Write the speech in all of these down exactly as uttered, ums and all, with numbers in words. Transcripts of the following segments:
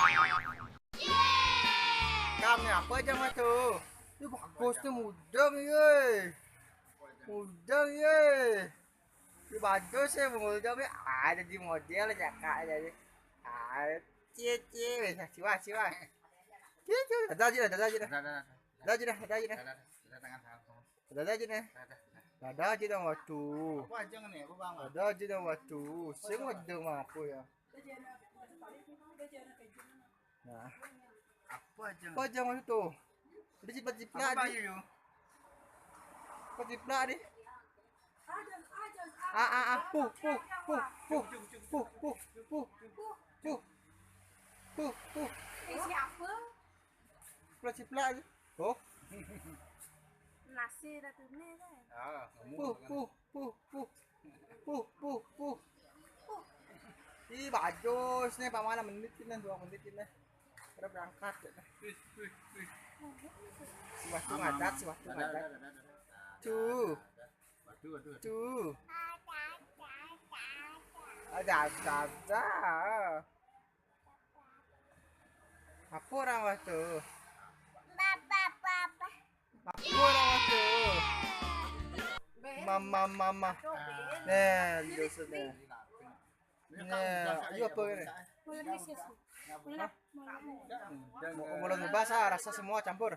Kam ni apa jam tu? Ni bagus tu, mudeng ye. Mudeng ye. Ni bagus ye, mudeng ye. Ah, jadi model cakak jadi. Ah, cie, cie, weh, siwa, siwa. Cie, cie, ada je dah, ada je dah. Ada, ada, ada. Ada je dah, ada je dah. Ada, ada, ada tangan, tangan. Ada, ada je dah. Ada, ada, ada. Ada je dah waktu. Apa aja ni, apa bang? Ada je dah waktu. Sing ada apa ya? Nah. Apa aja? Apa aja waktu tu? Dia cepat jiplak. Apa aja tu? Cepat jiplak ni. Ah, ah, ah, puh, puh, puh, puh, puh, puh, puh, puh, puh, puh, puh. Eh, siapa? Ciplak-ciplak je. Oh. Nasi dah tumis kan? Ah, puh, puh, puh, puh. Puh, puh, puh. Ih, bagus ni, Pak Mana menit ni, dua menit ni. Kita berangkat ya. Wih, wih, wih. Si Watu ngadat, si Watu ngadat. Tuh. Waduh, waduh, waduh. Tuh. Ada, ada, ada. Apa orang Watu? Apa orang Watu? Mama, mama. Nah, dia sudah. Nah, you apa ni? Mu-, mulut ngebas ah, rasa semua campur.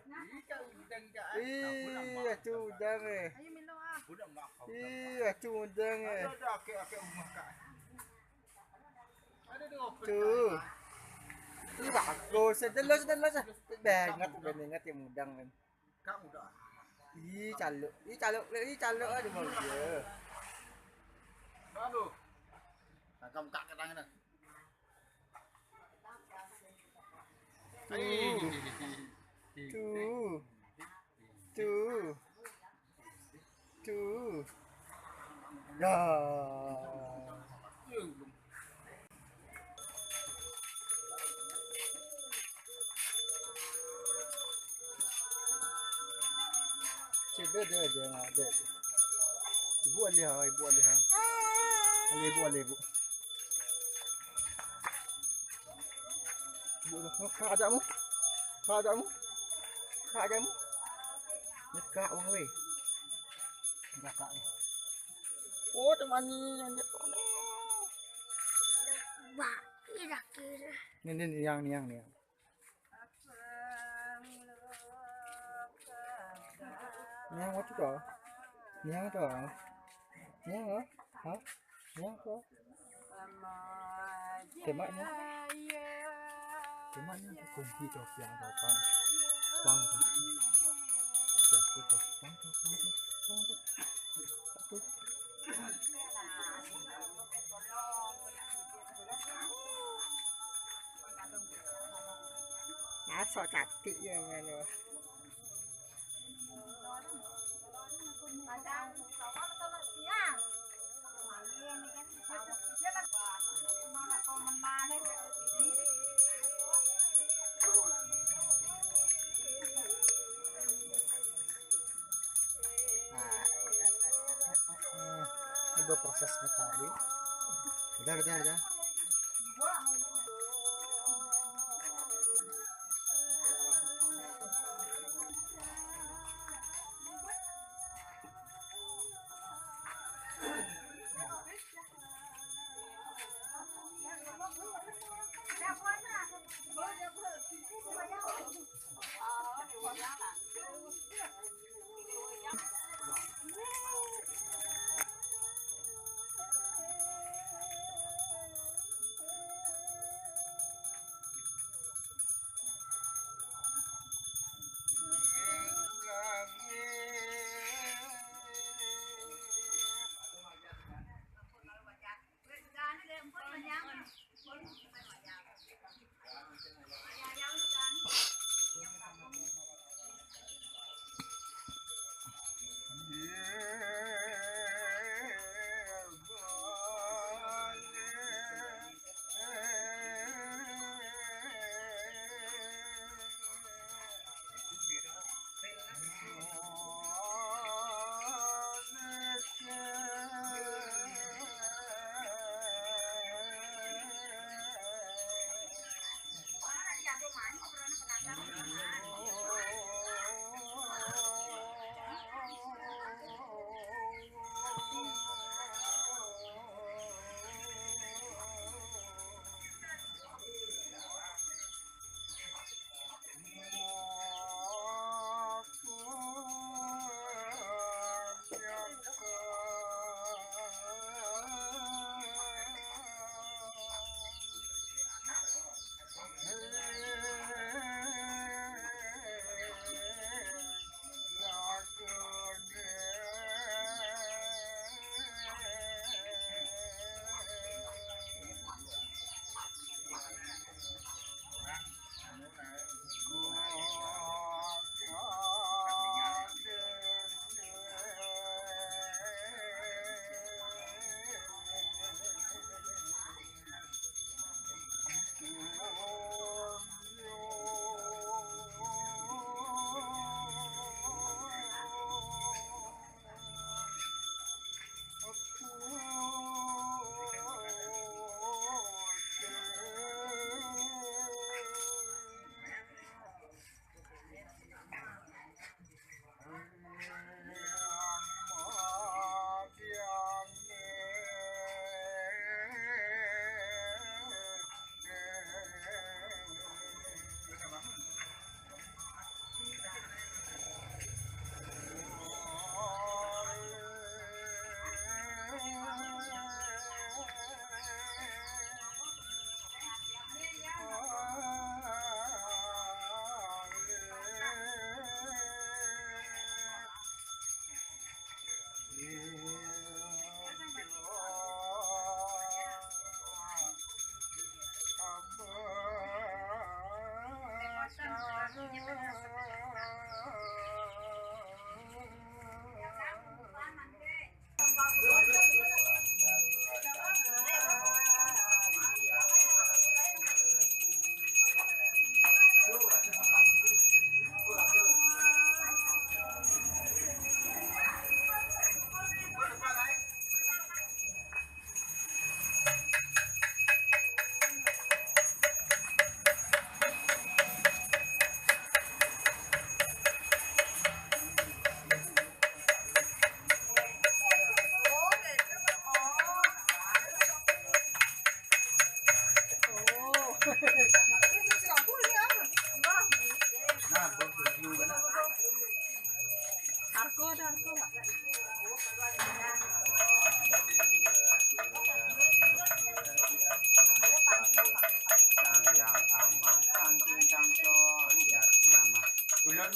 Iya, tu udang eh. Iya, tu udang eh. Tu. Ini bagus, delus, delus. Banget, banget yang udang kan. Kak udah. Ih, caluk. Ih, caluk. Ih, caluk aja mau dia. Aduh. Tangkap kak ke tangan. Tuh. Tuh. Tuh. Tuh. Dah. Cik, dia, dia, dia, dia. Ibu alih ha, ibu alih ha. Alih ibu, alih ibu. Ibu tu, oh, kak ajakmu. Kak ajakmu. Kak ajakmu. Ni kak wah weh. Kakak ni. Oh, teman ni yang dia tu ni. Wah, kira-kira. Ni, ni, ni yang, ni yang, ni yang. Ni yang apa tu? Ni yang apa? Ni yang apa? Ha? Ni yang apa? Kemaknya. Kemaknya apa? Kunci tu, yang apa? Bang. Ya, tu, tu. Bang, tu, bang, tu. Bang, tu. Satu. Masuk cantik ya, mana? Nah, ini berproses mencari. Udah, udah, udah.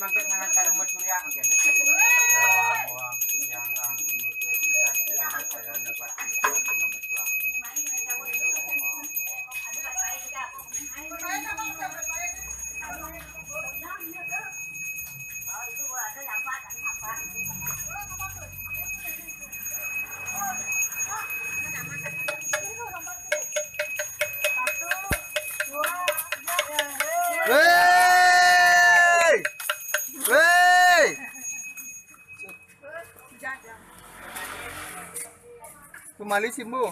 Mangke sangat cari metu ya, mangke. Wong siang, wong muda, siang, siang, saya dapat metu, metu. Woi! Woi! Kembali sih, Bu.